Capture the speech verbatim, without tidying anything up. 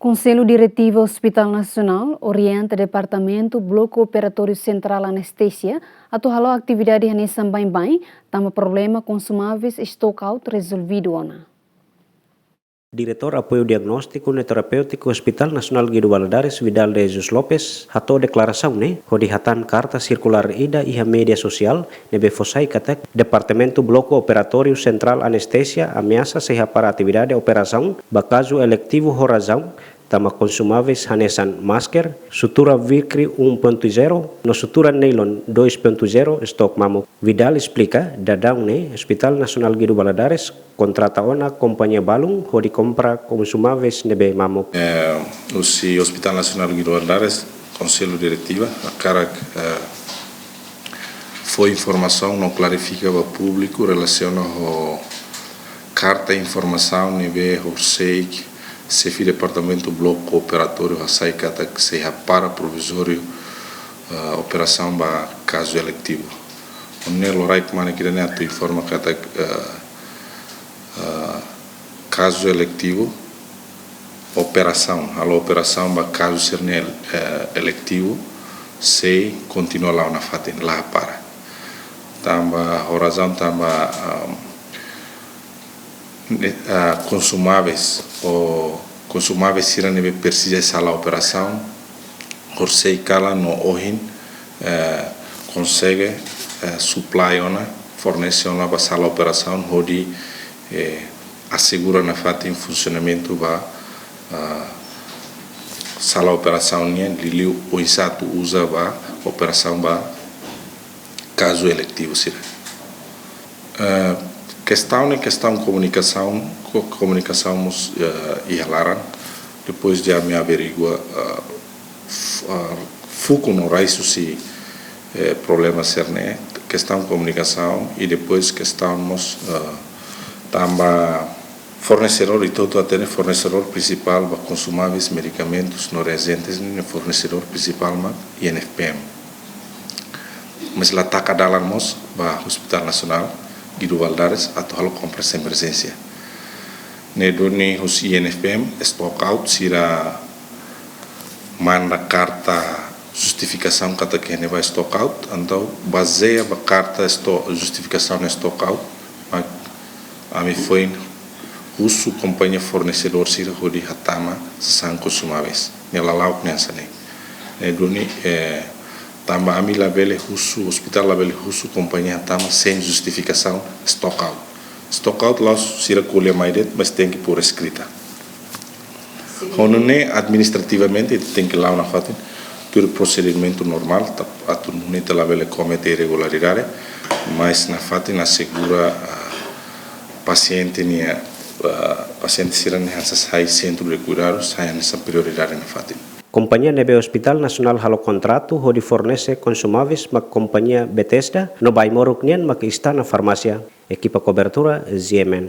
Konsellu Diretivu Hospital Nasionál orienta Departamentu Bloku Operatóriu Sentrál Anestesia atu halo atividade hanesan baibain, tanba problema konsumáveis stock out rezolvidu ona. Diretór Apoiu Diagnóstiku no Terapéutiku Hospital Nasionál Guido Valadares, Vidal de Jesus Lopes, hato'o deklarasaun ne'e hodi hatán karta sirkulár ida iha média sosiál ne'ebé fó sai katak Departamentu Bloku Operatóriu Sentrál Anestesia ameasa sei hapara atividade operasaun ba kazu eletivu ho razaun tanba konsumáveis hanesan máskara, sutura Vicry um ponto zero no sutura nylon dois ponto zero stok mamuk. Vidal esplika, daudaun ne'e Hospital Nasionál Guido Valadares kontrata ona kompañia balun hodi kompra konsumáveis ne'ebé mamuk. Eh, husi Hospital Nasionál Guido Valadares, Konsellu Diretiva hakarak, eh, fó informasaun no klarifika ba públiku relasiona ho karta informasaun ne'ebé horisehik xefe Departamentu Bloku Operatóriu hasai katak sei hapara provizóriu, eh, operasaun ba kazu eletivu. Nune'e loraik mane ida-ne'e atu informa katak, eh, eh, kazu eletivu, operasaun, halo operasaun ba kazu sira-ne'e, eh, eletivu, sei kontinua la'o nafatin, la para. Tanba, ho razaun tanba, ehm, ne-, ah, konsumáveis, ou konsumáveis sira ne'ebé presiza sala operasaun, horisehik kalan no ohin, eh, konsege, eh, supply ona, fornese ona ba sala operasaun hodi, eh, asegura nafatin funsionamentu ba, ah, sala operasaun nian, liuliu oinsá atu uza ba operasaun ba kazu eletivu sira. Eh, kestaun ne'e kestaun komunikasaun, ko-, komunikasaun mós, eh, iha laran. Depois de ami averigua, eh, f-, eh, fuku no raiz husi, eh, problema sira-ne'e, kestaun komunikasaun i depois kestaun mós, eh, tanba fornesedór, ita hotu hatene fornesedór prinsipál ba konsumáveis, medikamentus no reajentes ne'e, fornesedór prinsipál mak I N F P M. Mas la taka dalan mós ba Hospital Nasionál Guido Valadares atu halo kompras emerjénsia. Ne'e duni husi I N F P M, stock out, sira manda karta justifikasaun katak ne'e ba stock out, entaun bazeia ba karta sto-, justifikasaun stock out, mak ami foin husu kompañia fornesedór sira hodi hatama sasán konsumáveis. Ne'e lala'ok hanesan ne'e. Ne'e duni, eh, tanba ami labele husu, ospitál labele husu kompañia hatama sein justifikasaun stock out. Stock out la'ós sira ko'alia mai de'it, mas tenke por eskrita. Ho nune'e administrativamente tenke la'o nafatin, tuir prosedimentu normál, ta-, atu nune'e ita labele komete irregularidade, mas nafatin asegura, ah, pasiente nia, ah, pasiente sira-ne'e hanesan sai sentru de kuidadus, sai hanesan prioridade nafatin. Kompañia ne'ebé Hospital Nasionál halo kontratu hodi fornese konsumáveis mak kompañia Bethesda, no ba ai-moruk nian mak Istana Farmásia. Ekipa kobertura, Z M N.